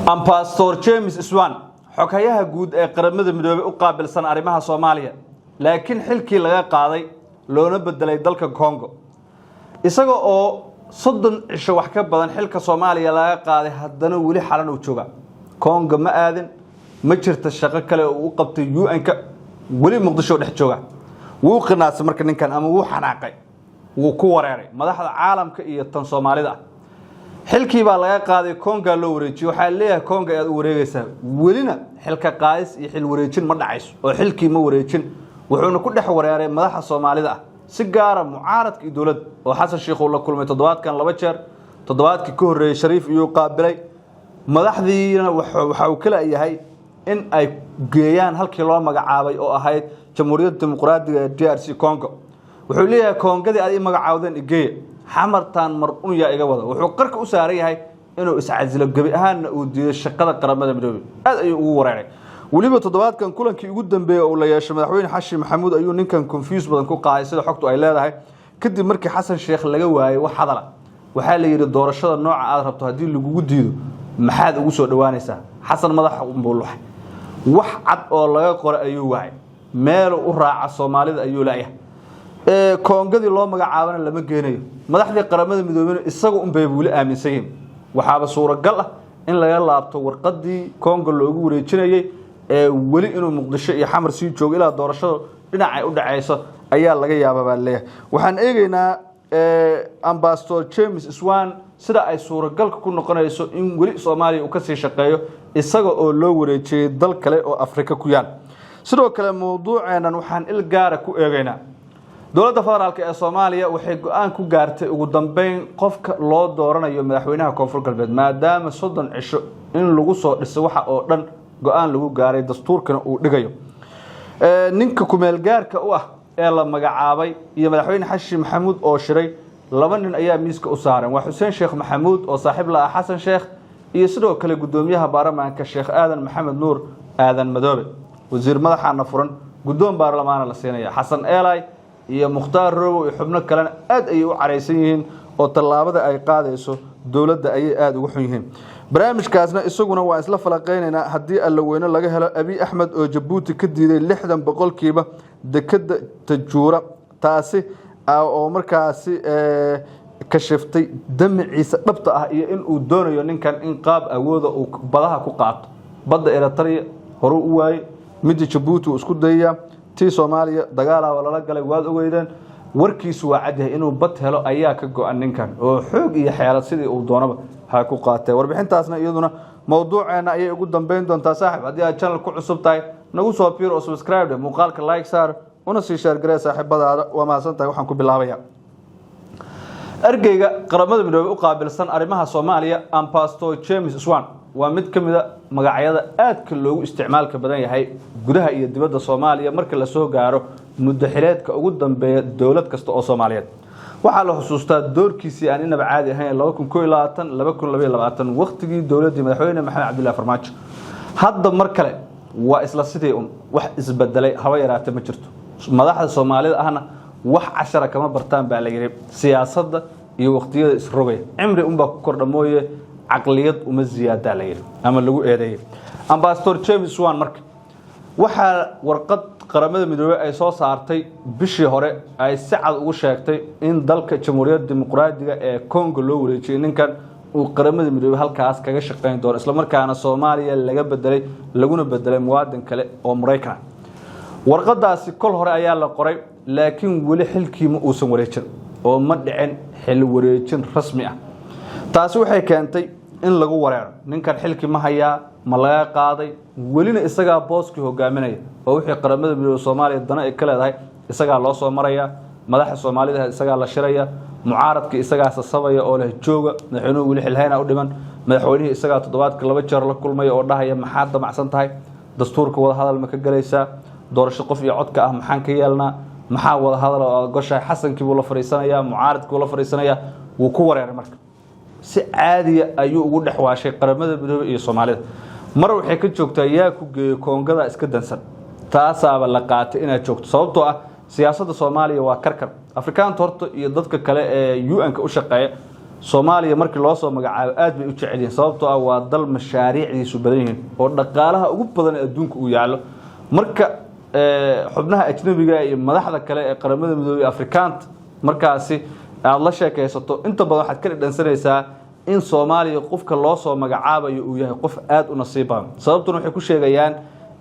Ambassador James Swan, xoghayaha guud ee Qaramada Midoobey u qaabilsan arrimaha Soomaaliya, laakiin xilkii laga qaaday loona bedelay dalka Congo, isaga oo 30 cisho wax ka badan xilka Soomaaliya laga qaaday, haddana weli xalan uu jooga. Congo ma aadin, ma jirta shaqo kale oo uu qabtay UN-ka, weli Muqdisho dhex jooga. Wuu qinaasay marka ninkan ama wuu xanaaqay, wuu ku wareeray madaxda caalamka iyo tan Soomaalida ah. Xilkii baa laga qaaday, Conga loo wareejiyey. Waxaa leeyahay, Conga ayaad u wareegaysaa, welina xilka qaadis iyo xil wareejin ma dhacayso oo xilkii ma wareejin. Wuxuuna ku dhex wareeray madaxa Soomaalida ah, si gaara mucaaradka iyo dowladda, oo Xasan Sheikh uu la kulmay toddobaadkan laba jeer. Toddobaadkii ka horreeyey Shariif iyuu qaabilay. Madaxdiina waxa uu kala yahay in ay geeyaan halkii loo magacaabay oo ahayd Jamhuuriyadda Dimuqraadiga ee DRC Congo. Wuxuu leeyahay, "Koongadii aad ii magacaawdeen igeeya, Xamartaan mar un yaa iga wada." Wuxuu qarka u saaran yahay inuu iscasilo, gebi ahaanna uu diido shaqada Qaramada Midoobey. Aad ayuu ugu wareeray. Weliba toddobaadkan kulankii ugu dambeeyey oo la yeeshay Madaxweyne Xasan Maxamuud ayuu ninkan confuse badan ku qaaday, sida xogtu ay leedahay, kadib markii Xasan Sheekh laga waayey wax hadala. Waxaa la yidhi, "Doorashada nooca aad rabto haddii lagugu diido, maxaad ugu soo dhowaanaysaa?" Xasan madaxa unbuu luxay, wax cad oo laga qoray ayuu waayay, meelu u raaca Soomaalida ayuu la'yahay. Koongadii loo magacaabana lama geenayo. Madaxdii Qaramada Midoobeyna isaga unbay weli aaminsan yihin. Waxaaba suuragal ah in laga laabto warqadii Kongo loogu wareejinayey, ee weli inuu Muqdisho iyo Xamar sii joogo ilaa doorashada dhinacay u dhacayso ayaa laga yaaba baa leeyahay. Waxaan eegeynaa Ambassador James Swan, sida ay suuragalka ku noqonayso in weli Soomaaliya uu kasii shaqeeyo isaga oo loo wareejiyey dal kale oo Afrika ku yaal. Sidoo kale mawduuceennan waxaan il gaara ku eegeynaa dowladda federaalk ee Soomaaliya waxay go-aan ku gaartay ugu dambeyn qofka loo dooranayo madaxweynaha Koonfur Galbeed, maadaama 30 cisho in lagu soo dhiso waxa oo dhan go-aan lagu gaaray, dastuurkana uu dhigayo. Ninka kumeelgaarka u ah ee la magacaabay iyo Madaxweyne Xasan Maxamuud oo shiray, laba nin ayaa miiska u saaran: waa Xuseen Sheekh Maxamuud oo saaxiib la ah Xasan Sheekh, iyo sidoo kale guddoomiyaha baarlamaanka Sheekh Aadan Maxamed Nuur Aadan Madoobe. Wasiir madaxaana furan, guddoon baarlamaana la siinaya. Xasan Eelay iyo Mukhtaar Robow iyo xubno kalena aad ayay u caraysan yihiin, oo tallaabada ay qaadayso dowladda ayay aada uga xun yihiin. Barnaamijkaasna isaguna waa isla falaqaynaynaa haddii Alla weyno laga helo. Abiy Axmed oo Jabuuti ka diiday 60% dekeda Tajuura, taasi oo markaasi kashiftay damaciisa dhabta ah iyo in uu doonayo ninkan in qaab awooda uu badaha ku qaato. Badda Eritrea horuu u waayey, midda Jabuuti uu isku dayayaa, tii Soomaaliya dagaalaaba lala galay, waad ogeydeen. Warkiisu waa cadyahay, inuu bad helo ayaa ka go-an ninkan, oo xoog iyo xeelad sidii uu doonaba ha ku qaatee. Warbixintaasna iyaduna mawduuceena ayay ugu dambeyn doontaa. Saaxib, haddii aad channel ku cusub tahay, nagu soo biir oo subscribe, muuqaalka like saar, una sii share garee saaxiibadaada. Waa mahadsan tahay. Waxaan ku bilaabaya ergeyga Qaramada Midoobey u qaabilsan arrimaha Soomaaliya, Ambassador James Swan, waa mid ka mid a magacyada aadka loogu isticmaalka badan yahay gudaha iyo dibadda Soomaaliya marka lasoo gaaro muddo xileedka ugu dambeeya dowlad kasta oo Soomaaliyeed. Waxaa la xusuustaa doorkiisii aan inaba caadi ahayn 2021, 2022, waqtigii dowladdii Madaxweyne Maxamed Cabdillahi Farmaajo. Hadda mar kale waa isla sidii un, wax isbedelay haba yaraate ma jirto. Madaxda Soomaalida ahna wax cashara kama bartaan baa la yidhi siyaasadda iyo waqtiyada isrogaya. Cimri unbaa ku kordha mooye, caqliyad uma ziyaadaa la yidhi ama lagu eedeeyey Ambassador James Swan. Marka waxaa warqad Qaramada Midoobey ay soo saartay bishii hore ay si cad ugu sheegtay in dalka Jamhuuriyadda Dimuqraadiga ee Congo loo wareejiyey ninkan, uu Qaramada Midoobey halkaas kaga shaqayn doono, islamarkaana Soomaaliya laga bedelay, laguna bedelay muwaadin kale oo Maraykan ah. Warqadaasi kol hore ayaa la qoray, laakiin weli xilkii ma uusan wareejin oo ma dhicin xil wareejin rasmi ah. Taasi waxay keentay in lagu wareero: ninkan xilkii ma hayaa, ma laga qaaday? Welina isagaa booskii hogaaminaya, oo wixii Qaramada Midoobe Soomaaliya dana ay ka leedahay isagaa loo soo maraya, madaxa Soomaalida isagaa la shiraya, mucaaradkii isagaa sasabaya oo leh jooga, madaxweynuhu weli xilhayna u dhiman. Madaxweynihii isagaa toddobaadka laba jeer la kulmaya oo dhahaya, "Maxaad damacsan tahay? Dastuurka wada hadal ma ka gelaysaa? Doorasho qof iyo codka ah maxaan ka yeelnaa? Maxaa wada hadal oo goshahay?" Xasankii buu la fadhiisanayaa, mucaaradkii buu la fadhiisanayaa. Wuu ku wareeray. Marka si caadiya ayuu ugu dhex waashay Qaramada Midoobey iyo Soomaalida. Mar waxay ka joogtaa, yaa ku geeyey Koongada iska dansan? Taasaaba la qaatay inaad joogto, sababtoo ah siyaasadda Soomaaliya waa karkar. Afrikaanta horta iyo dadka kale ee UN-ka u shaqeeya Soomaaliya markii loo soo magacaabo aad bay u jecel yihiin, sababtoo ah waa dal mashaariicdiisu badan yihiin oo dhaqaalaha ugu badan ee adduunka uu yaallo. Marka xubnaha ajnabiga iyo madaxda kale ee Qaramada Midoobey, Afrikaanta, markaasi aada la sheekaysato, inta badan waxaad ka dhadhansanaysaa in Soomaaliya qofka loo soo magacaabayo uu yahay qof aada u nasiib badan. Sababtuna waxay ku sheegayaan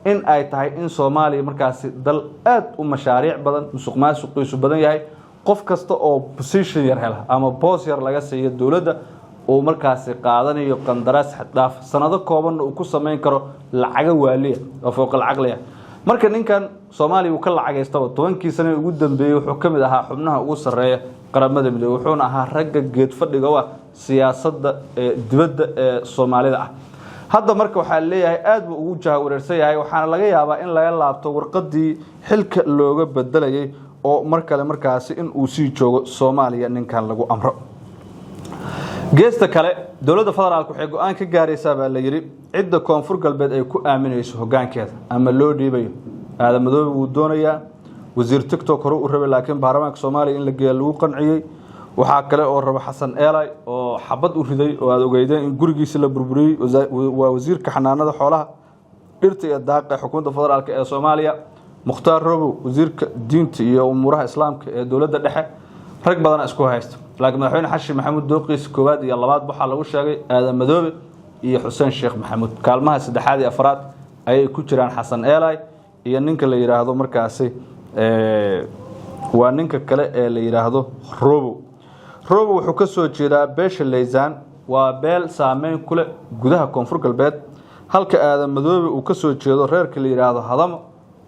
in ay tahay in Soomaaliya markaasi dal aada u mashaariic badan, musuq maasuqiisu badan yahay, qof kasta oo position yar hela ama boos yar laga siiyo dowladda uu markaasi qaadanayo qandaraas xaddhaaf, sanado koobanna uu ku samayn karo lacago waaliya oo fowqal caqliya. Marka ninkan Soomaaliya uu ka lacagaystaba 10kii sane ugu dambeeyey, wuxuu ka mid ahaa xubnaha ugu sarreeya Qaramada Midoobey, wuxuuna ahaa ragga geed fadhiga u ah siyaasadda ee dibadda ee Soomaalida ah. Hadda marka waxaa leeyahay aad buu ugu jahawareersan yahay, waxaana laga yaabaa in laga laabto warqadii xilka looga bedelayay oo mar kale markaasi in uu sii joogo Soomaaliya ninkan lagu amro. Geesta kale, dowladda federaalk waxay go'aan ka gaaraysaa baa la yidhi cidda Koonfur Galbeed ay ku aaminayso hoggaankeeda ama loo dhiibayo. Aadan Madoobe wuu doonayaa, wasiir TikTok hore u rabay, laakiin baarlamaanka Soomaaliya in la geeya lagu qanciyey. Waxaa kale oo raba Xasan Eelay oo xabad u riday oo aada ogeydeen in gurigiisa la burburiyey. Waa wasiirka xanaanada xoolaha, dhirta iyo daaqa xukuumadda federaalk ee Soomaaliya. Mukhtaar Robow, wasiirka diinta iyo umuuraha islaamka ee dowladda dhexe. Rag badana isku haysta, laakiin madaxweyne Xasan Maxamuud dooqiisa koowaad iyo labaad waxaa lagu sheegay Aadan Madoobe iyo Xuseen Sheekh Maxamuud. Kaalmaha saddexaad iyo afraad ayay ku jiraan Xasan Eelay iyo ninka la yidhaahdo markaasi, waa ninka kale ee la yidhaahdo Robow. Robow wuxuu ka soo jeedaa beesha Laysaan, waa beel saameyn ku leh gudaha Koonfur Galbeed, halka Aadan Madoobe uu ka soo jeedo reerka la yidhaahdo Hadamo,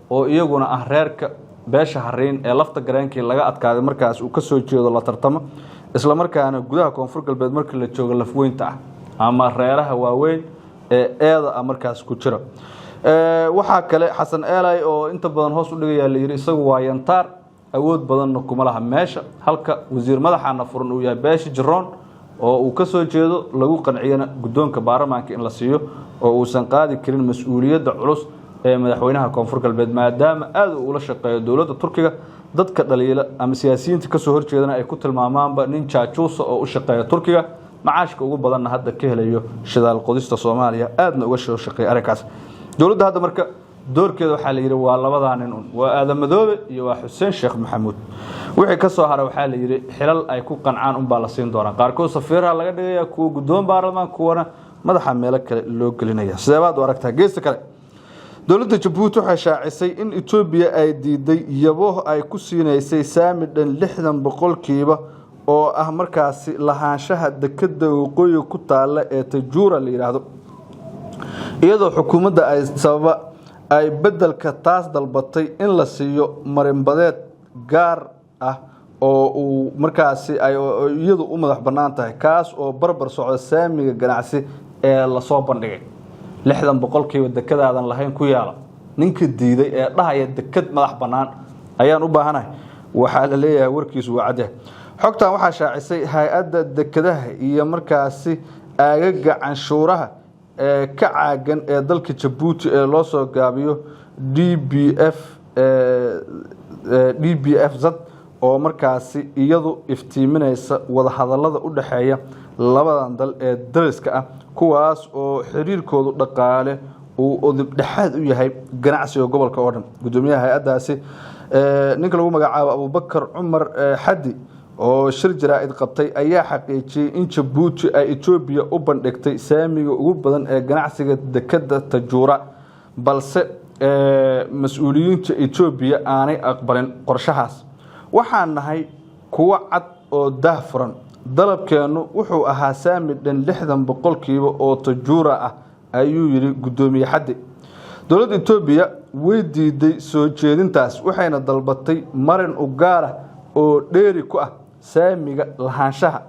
oo iyaguna ah reerka beesha Hariin ee Lafta Gareenkii laga adkaaday markaas uu ka soo jeedo la tartamo, islamarkaana gudaha Koonfur Galbeed markii la joogo lafweynta ah ama reeraha waaweyn ee eeda ah markaas ku jira. Waxaa kale Xasan Eelay oo inta badan hoos u dhigayaa la yidhi isagu waa yantaar, awood badanna kuma laha meesha, halka wasiir madaxaana furan uu yahay beesha Jiroon oo uu ka soo jeedo, lagu qanciyana guddoonka baarlamaanka in la siiyo oo uusan qaadi karin mas-uuliyadda culus ee madaxweynaha Koonfur Galbeed, maadaama aada uu ula shaqeeyo dowladda Turkiga, dadka dhaliila ama siyaasiyiinta kasoo horjeedana ay ku tilmaamaanba nin jaajuusa oo u shaqeeya Turkiga, macaashka ugu badanna hadda ka helayo shidaal qodista Soomaaliya, aadna uga soo shaqeeya arrinkaas. Dowladda hadda marka doorkeeda waxaa la yidhi waa labadaa nin un, waa Aadan Madoobe iyo waa Xuseen Sheekh Maxamuud. Wixii ka soo hara waxaa la yidhi xilal ay ku qancaan unbaa la siin doonaa. Qaarkood safiiraha laga dhigaya, kuwa guddoon baarlamaan, kuwana madaxa meelo kale loo gelinaya. Sidee baad u aragtaa? Geesta kale, dowladda Jabuuti waxay shaacisay in Etoobiya ay diiday yabooh ay ku siinaysay saami dhan 60% oo ah markaasi lahaanshaha dekada waqooyiga ku taala ee Tajuura la yidhaahdo, iyadoo xukuumadda ay sababa ay beddelka taas dalbatay in la siiyo marinbadeed gaar ah oo uu markaasi ay iyadu u madax bannaan tahay, kaas oo barbar socda saamiga ganacsi ee lasoo bandhigay. 60% dekadaadan lahayn ku yaala ninka diiday ee dhahaya dekad madax bannaan ayaan u baahanahay, waxaa la leeyahay warkiisu waa cadyahay. Xogtan waxaa shaacisay hay-adda dekadaha iyo markaasi aagaga canshuuraha ee ka caagan ee dalka Jabuuti ee loo soo gaabiyo DBF, DBFZ, oo markaasi iyadu iftiiminaysa wadahadalada u dhexeeya labadan dal ee dariska ah, kuwaas oo xiriirkoodu dhaqaale uu udib dhexaad u yahay ganacsiga gobolka oo dhan. Gudoomiyaha hay-addaasi, ninka lagu magacaabo Abubakar Cumar Xaddi, oo shir jaraa'id qabtay, ayaa xaqiijiyey in Jabuuti ay Etoobiya u bandhigtay saamiga ugu badan ee ganacsiga dekada Tajuura, balse mas-uuliyiinta Etoobiya aanay aqbalin qorshahaas. "Waxaan nahay kuwo cad oo daah furan. Dalabkeennu wuxuu ahaa saami dhan 60% oo Tajuura ah," ayuu yidhi guddoomiye Xaddi. "Dowladda Etoobiya way diiday soo jeedintaas, waxayna dalbatay marin u gaar ah oo dheeri ku ah saamiga lahaanshaha."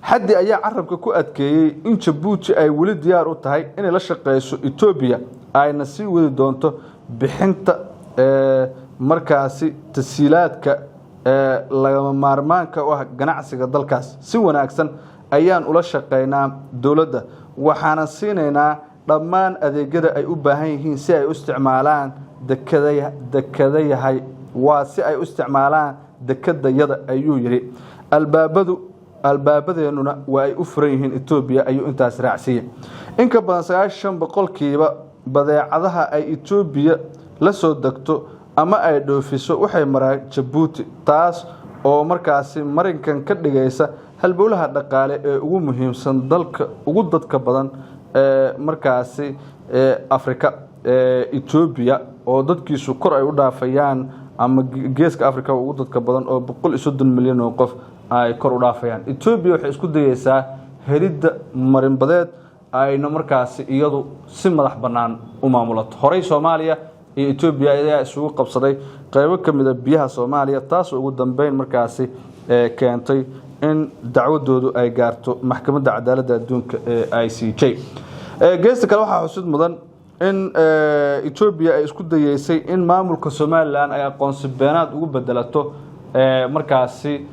Xaddi ayaa carabka ku adkeeyey in Jabuuti ay weli diyaar u tahay inay la shaqeyso Etoobiya, ayna sii wadi doonto bixinta markaasi tasiilaadka lagama maarmaanka u ah ganacsiga dalkaas. "Si wanaagsan ayaan ula shaqeynaa dowladda, waxaana siinaynaa dhammaan adeegyada ay u baahan yihiin si ay u isticmaalaan dekadayahay, waa si ay u isticmaalaan dekadayada," ayuu yidhi. Albaabadu Albaabadeenuna waa ay u furan yihiin Etoobiya, ayuu intaas raacsiiyey. In ka badan 90% badeecadaha ay Etoobiya la soo degto ama ay dhoofiso waxay maraan Jabuuti, taas oo markaasi marinkan ka dhigaysa halbowlaha dhaqaale ee ugu muhiimsan dalka ugu dadka badan ee markaasi ee Afrika ee Etoobiya, oo dadkiisu kor ay u dhaafayaan, ama Geeska Africa ugu dadka badan, oo 130 milyan oo qof ay kor u dhaafayaan. Etoobiya waxay isku dayeysaa helidda marinbadeed ayna markaasi iyadu si madax bannaan u maamulato. Horey Soomaaliya iyo Etoobiya ayaa isugu qabsaday qeybo ka mid a biyaha Soomaaliya, taasoo ugu dambeyn markaasi keentay in dacwadoodu ay gaarto Maxkamadda Cadaaladda Adduunka ee ICJ. Geesta kale, waxaa xusid mudan in Etoobiya ay isku dayeysay in maamulka Somaliland ay aqoonsi beenaad ugu bedelato markaasi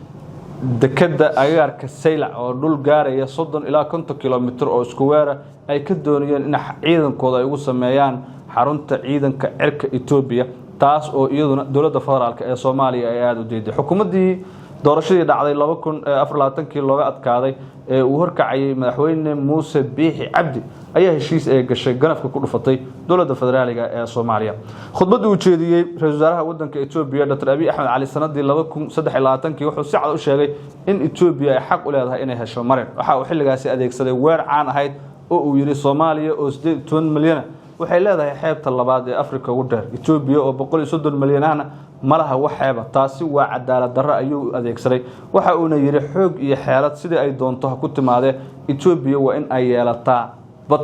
dekeda agagaarka Saylac, oo dhul gaaraya 30 ilaa 50 kilomitr oo isku weera ay ka doonayeen in ciidankooda ay ugu sameeyaan xarunta ciidanka cirka Etoobiya, taas oo iyaduna dowladda federaalka ee Soomaaliya ay aada u diiday. Xukuumaddii doorashadii dhacday 2024-kii looga adkaaday ee uu horkacayay madaxweyne Muuse Biixi Cabdi ayaa heshiis ee gashay ganafka ku dhufatay dowladda federaaliga ee Soomaaliya. Khudbadda uu jeediyey ra-isul wasaaraha wadanka Etoobiya, Dr Abiy Axmed Cali, sanadii 2023-kii wuxuu si cad u sheegay in Etoobiya ay xaq u leedahay inay hesho marin. Waxa uu xilligaasi adeegsaday weer caan ahayd oo uu yidhi: "Soomaaliya oo 18 milyana waxay leedahay xeebta labaad ee Afrika ugu dheer, Etoobiya oo 130 milyan ahna ma laha wax xeeba. Taasi waa cadaalad darro," ayuu adeegsaday. Waxa uuna yidhi: "Xoog iyo xeelad sidii ay doonto ha ku timaadee, Etoobiya waa in ay yeelataa bad."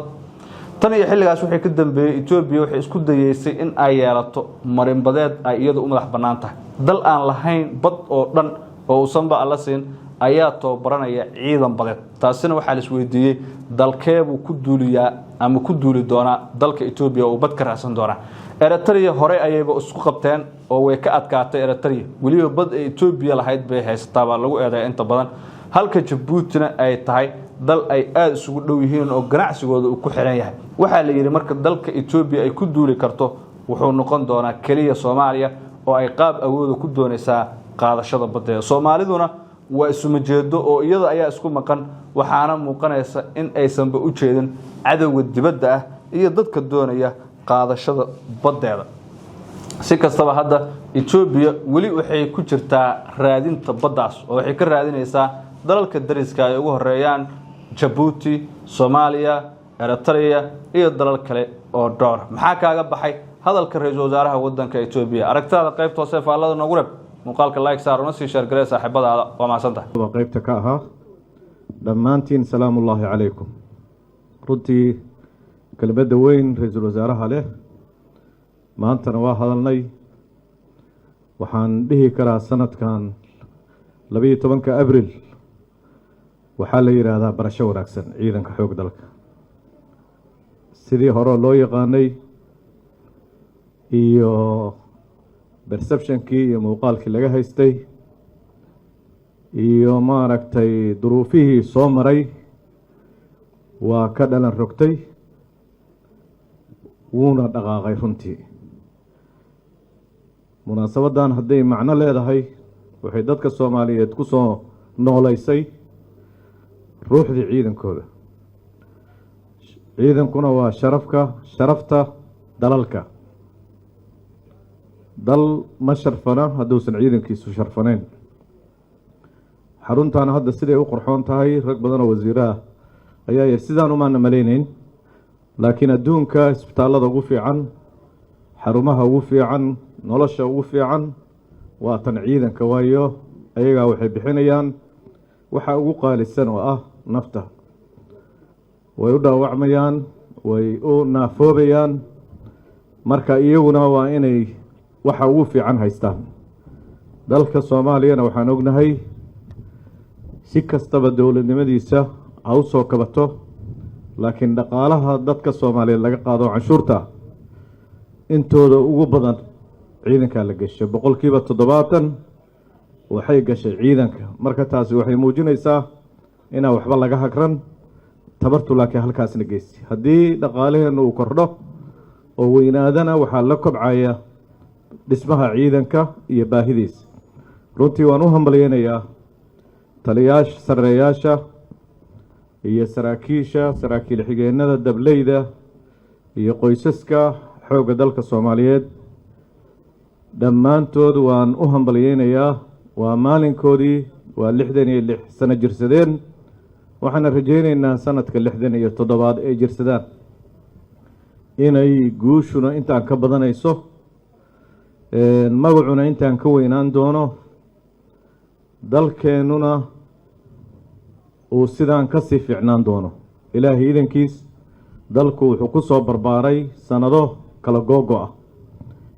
Tan iyo xilligaas wixii ka dambeeyey, Etoobiya waxay isku dayeysay in ay yeelato marinbadeed ay iyadu u madax bannaan tahay. Dal aan lahayn bad oo dhan oo uusanba alla siin ayaa tababaranaya ciidan badeed. Taasina waxaa la isweydiiyey: dalkeebuu ku duuliyaa ama ku duuli doonaa dalka Etoobiya oo bad ka raadsan doonaa? Eritrea horey ayayba isku qabteen oo way ka adkaatay Eritrea. Weliba bad ay Etoobiya lahayd bay haysataa baa lagu eedeeya inta badan, halka Jabuutina ay tahay dal ay aada isugu dhow yihiin oo ganacsigooda uu ku xiran yahay. Waxaa la yidhi marka dalka Etoobiya ay ku duuli karto wuxuu noqon doonaa keliya Soomaaliya, oo ay qaab awooda ku doonaysaa qaadashada baddeeda. Soomaaliduna waa isuma jeedo oo iyada ayaa isku maqan, waxaana muuqanaysa in aysanba u jeedin cadowga dibadda ah iyo dadka doonaya qaadashada baddeeda. Si kastaba, hadda Etoobiya weli waxay ku jirtaa raadinta baddaas, oo waxay ka raadinaysaa dalalka dariska ay ugu horeeyaan Jabuuti, Soomaaliya, Eritrea iyo dalal kale oo dhowr. Maxaa kaaga baxay hadalka ra-iisul wasaaraha wadanka Etoobiya? Aragtidaada qaybta hoose faallada noogu reeb. Muuqaalka like saar, una sii share garee saaxiibadaada. Waa mahadsantahay. Waa qaybta ka ahaa. Dhammaantiin, salaamu ullaahi calaykum. Runtii kelmadda weyn ra-iisul wasaaraha leh maantana waa hadalnay. Waxaan dhihi karaa sanadkan 12-ka Abril waxaa la yidhaahdaa barasho wanaagsan. Ciidanka xoog dalka sidii hore loo yaqaanay iyo perceptionkii iyo muuqaalkii laga haystay iyo maaragtay duruufihii soo maray waa ka dhalan rogtay, wuuna dhaqaaqay. Runtii munaasabaddan hadday macno leedahay, waxay dadka Soomaaliyeed ku soo noolaysay ruuxdii ciidankooda. Ciidankuna waa sharafka, sharafta dalalka. Dal ma sharfana hadduusan ciidankiisu sharfanayn. Xaruntaana hadda siday u qorxoon tahay, rag badan oo wasiiraah ayaa yar sidaan umaana malaynayn, laakiin adduunka isbitaallada ugu fiican, xarumaha ugu fiican, nolosha ugu fiican waa tan ciidanka. Waayo, ayagaa waxay bixinayaan waxa ugu qaalisan oo ah nafta. Way u dhaawacmayaan, way u naafoobayaan, marka iyaguna waa inay waxa ugu fiican haystaan. Dalka Soomaaliyana waxaan ognahay, si kastaba dowladnimadiisa ha u soo kabato, laakiin dhaqaalaha dadka Soomaaliyeed laga qaado canshuurta intooda ugu badan ciidankaa la geshay. 70% waxay gashay ciidanka. Marka taasi waxay muujinaysaa inaan waxba laga hagran tabartu, laakiin halkaasna geysi haddii dhaqaalaheennu uu kordho oo weynaadana, waxaa la kobcaya dhismaha ciidanka iyo baahidiisa. Runtii waan u hambalyeynayaa Taliyaasha, sareeyaasha iyo saraakiisha, saraakiil xigeennada, dableyda iyo qoysaska Xoogga Dalka Soomaaliyeed, dhammaantood waan u hambalyeynayaa. Waa maalinkoodii, waa 66 sano jirsadeen. Waxaana rajaynaynaa sanadka 67aad ay jirsadaan inay guushuna intaan ka badanayso, magacuna intaan ka weynaan doono, dalkeennuna uu sidaan ka sii fiicnaan doono, Ilaahay idankiis. Dalku wuxuu ku soo barbaaray sannado kala googo ah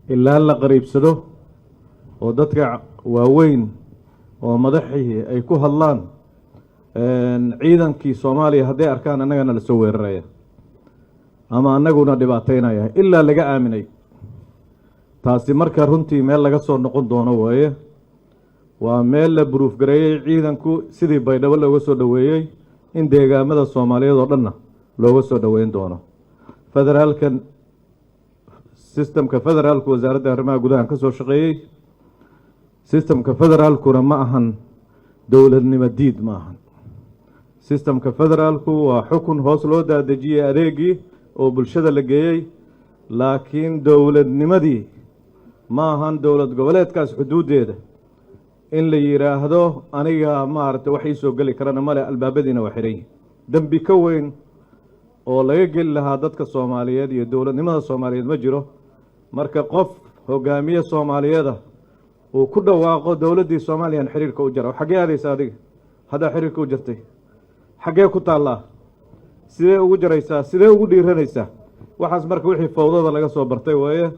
ilaa la qariibsado oo dadka waaweyn oo madaxii ay ku hadlaan: "Ciidankii Soomaaliya hadday arkaan annagana lasoo weeraraya ama annaguna dhibaataynaya," ilaa laga aaminay. Taasi marka runtii meel laga soo noqon doono waaye. Waa meel la buruuf gareeyey ciidanku sidii Baydhabo looga soo dhoweeyey in deegaamada Soomaaliyeed oo dhanna looga soo dhoweyn doono. Federaalkan, systemka federaalku, Wasaaradda Arrimaha Gudahan ka soo shaqeeyey. Systemka federaalkuna ma ahan dowladnimo diid, ma ahan. Systemka federaalku waa xukun hoos loo daadejiyey, adeegii oo bulshada la geeyey, laakiin dowladnimadii ma ahan. Dowlad goboleedkaas xuduuddeeda in la yidhaahdo aniga maaragtay wax ii soo geli karana male, albaabadiina waa xiran yihin, dembi ka weyn oo laga geli lahaa dadka Soomaaliyeed iyo dowladnimada Soomaaliyeed ma jiro. Marka qof hogaamiye Soomaaliyeeda uu ku dhawaaqo dowladdii Soomaaliyan xiriirka u jara, xaggee aadaysa adiga haddaa xiriirka u jartay? Xaggee ku taallaa? Sidee ugu jaraysaa? Sidee ugu dhiiranaysaa waxaas? Marka wixii fowdada laga soo bartay waaye.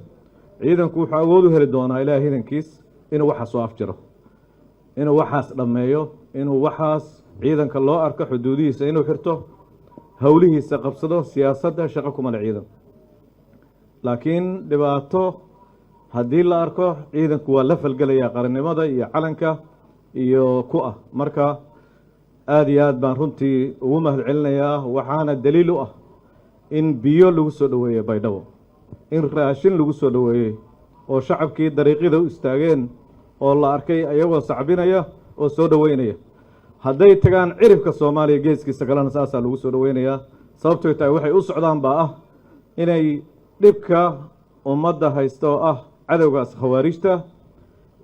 Ciidanku wuxuu awood u heli doonaa, Ilaah idankiis, inuu waxaas soo afjaro, inuu waxaas dhammeeyo, inuu waxaas ciidanka loo arko xuduudihiisa inuu xirto, howlihiisa qabsado. Siyaasadda shaqo kuma le ciidan, laakiin dhibaato haddii la arko ciidanku waa la falgelayaa qarannimada iyo calanka iyo ku ah. Marka aada iyo aad baan runtii ugu mahad celinayaa. Waxaana daliil u ah in biyo lagu soo dhoweeyey Baydhabo, in raashin lagu soo dhoweeyey, oo shacabkii dariiqyada u istaageen oo la arkay ayagoo sacbinaya oo soo dhoweynaya. Hadday tagaan ciribka Soomaaliya geeskiisa kalena, saasaa lagu soo dhoweynayaa. Sababtoy tahay waxay u socdaan baa ah inay dhibka ummadda haysta oo ah cadowgaas khawaarijta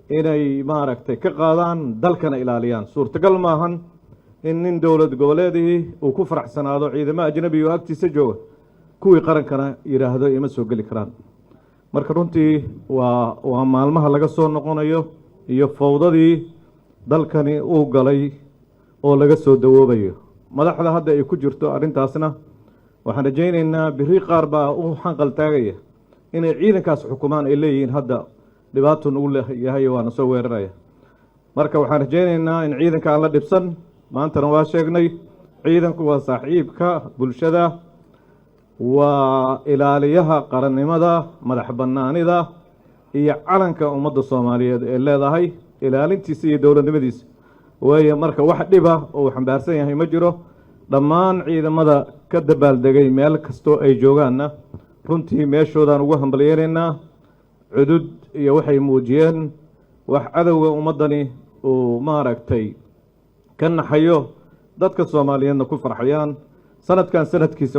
inay maaragtay ka qaadaan, dalkana ilaaliyaan. Suurtagal maahan in nin dowlad goboleedihii uu ku faraxsanaado ciidamo ajnabi oo agtiisa jooga, kuwii qarankana yidhaahdo ima soo geli karaan. Marka runtii waa maalmaha laga soo noqonayo iyo fowdadii dalkani uu galay oo laga soo dawoobayo. Madaxda hadda ay ku jirto arrintaasna waxaan rajaynaynaa biri qaar baa u xanqal taagaya inay ciidankaas xukumaan, ay leeyihiin hadda dhibaatu nagu yahay, waana soo weeraraya. Marka waxaan rajaynaynaa in ciidanka aan la dhibsan. Maantana waa sheegnay, ciidanku waa saaxiibka bulshada, waa ilaaliyaha qarannimada, madax bannaanida iyo calanka ummadda Soomaaliyeed ee leedahay, ilaalintiisa iyo dowladnimadiisa waayo. Marka wax dhiba oo uu xambaarsan yahay ma jiro. Dhammaan ciidamada ka dabaaldegay meel kastoo ay joogaanna runtii meeshoodaan ugu hambalyeynaynaa. Cudud iyo waxay muujiyeen wax cadowga ummaddani uu maaragtay ka naxayo, dadka Soomaaliyeedna ku farxayaan sanadkan sanadkiisa.